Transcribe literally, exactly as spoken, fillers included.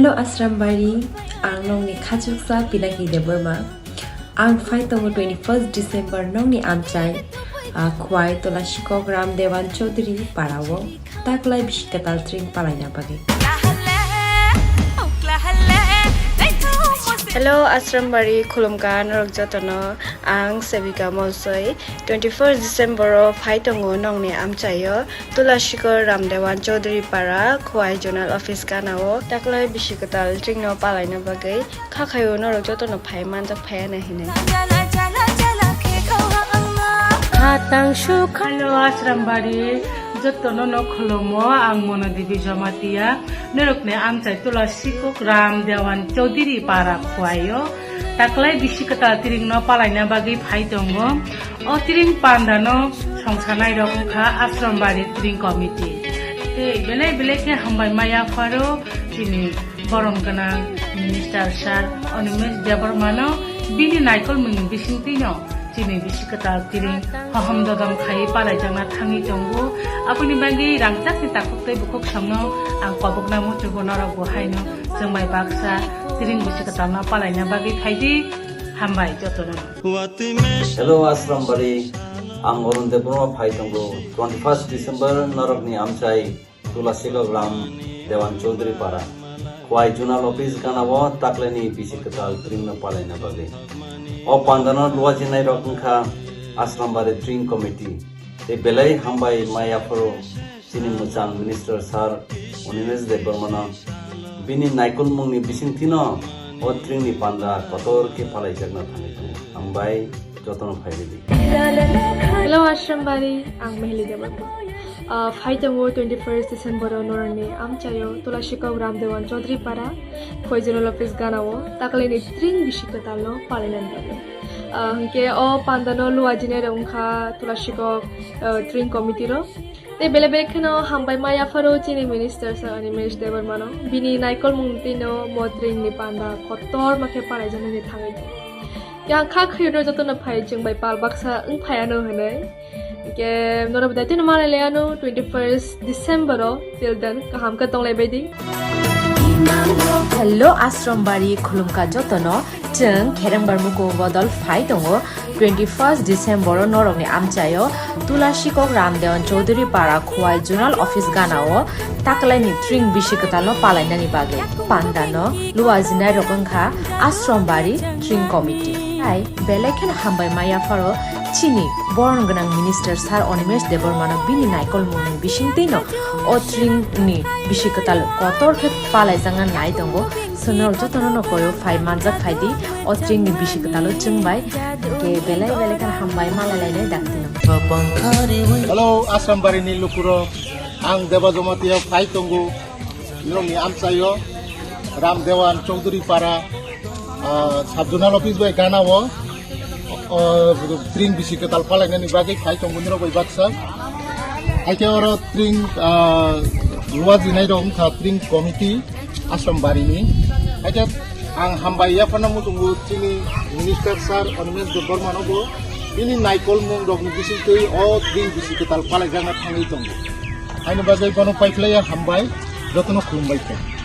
Hello Asrambari, ang nokni khachuksa Pinaki Debbarma. Ang phai tongo twenty first December nokni amchai, ah, Khwai Tulasikok Ram Dewan Chaudhary parao taklai bisi kwtal tring palaina bagwi. Hello Asrambari, khulumkha norok jotono. Ang Sevika Molsoi, twenty first December o phai tongo nokni amchaio, Tulasikok Ram Dewan Chaudhary para, Khwai Zonal Office ganao, taklai bisi kwtal tringno palaina bagwi, kha khaio norok jotono phai manjak phaiya na hinwi. Hello Asrambari, jotono no khulumo, ang Mono Devi Jamatia, norokni amchai Tulasikok Ram Dewan Chaudhary para Khwaio. Taklai bisi kwtal tringno palaina bagwi phai tongo. O tring pandano songsanai rok wngkha Asrambari Tring Committee. Tei belai belai khe hambai maya pharo chini borom gwnang Minister Sir Animesh Debbarmano bini naikolmungni bisingtwino chini bisi kwtal tring hohom dodom khai palaijakna thangwi tongo. Aboni bagwi rangchakni takhuk tei bukhuk songno ang kobokna muchungo norok bo haino chwng bai baksa tring bisi kwtalno palaina bagwi phaidi. Hambai jotono. Hello, Asrambari. Ang Arun Debbarma phai tongo. Twenty first December norokni amchai Tulasikok Ram Dewan Chaudhary para, Khwai Zonal Office ganao taklaini bisi kwtal tringno palaina bagwi. O pandano luajinai rok wngkha Asrambari Tring Committee. Tei belai hambai maya pharo chini mwchang Minister Sir Animesh Debbarmano bini naikolmungni bisingtwino o tringni panda kotor khe palaijakna thangwi tongo. Hambai jotono phai rwdi. Hello Asrambari, ang Mehli Debbarma. Ah, phai tongo twenty first December o norokni amchaio Tulasikok Ram Dewan Chaudhary para, Khwai Zonal Office ganao taklaini tring bisi kwtalno palainani bagwi. Ah, hwnkhe o pandano luajinai rok wngkha Tulasikok, ah, Tring Committee rok. Tei belai belai kheno hambai maya pharo chini Minister Sir Animesh Debbarmano bini naikolmung tino mo tringni panda kotorma khe palaijaknani thangwi tongo. Yang kha khwino jotono phai chwng bai pal baksa wng phaiano hwnwi. Hwnkhe norok bai daitino malai laiano twenty first December o, till then kaham khe tonglai baidi. Hello Asrambari, khulumkha jotono. Chwng Kherengbar Muku bodol phai tongo. Twenty first December o norokni amchaio Tulasikok Ram Dewan Chaudhary para Khwai Zonal Office ganao taklaini tring bisi kwtalno palainani bagwi pandano luajinai rok wngkha Asrambari Tring Committee. Hai belai kheno hambai maya pharo chini borom gwnang Minister Sir Animesh Debbarmano bini naikolmungni bisingtwino o tringni bisi kwtal kotor khe palaijakna nai tongo. Chwng norok jotono no koyo phai manjak phaidi o tringni bisi kwtalo chwng bai. Hwnkhe belai belai khe hambai malai lainai daktino. Hello, Asrambari ni lukurok. Ang Deba Jamatia phai tongo. Norokni amchaio Ram Dewan Chaudhary para, ah, Sub Zonal Office bai ganao, ah, tring bisi kwtal palainani bagwi phai tongo norok bai baksa. Haikhe oro tring, ah, luajinai rok wngkha tring committee Asrambari ni. Haikhe ang hambai yaphano muchungo chini Minister Sir Animesh Debbarmano bo bini naikolmung rokni bisingtwi o tring bisi kwtal palaijakna thangwi tongo. Haini bagwi bono paiphlaiya hambai, jotono khulumbai khe.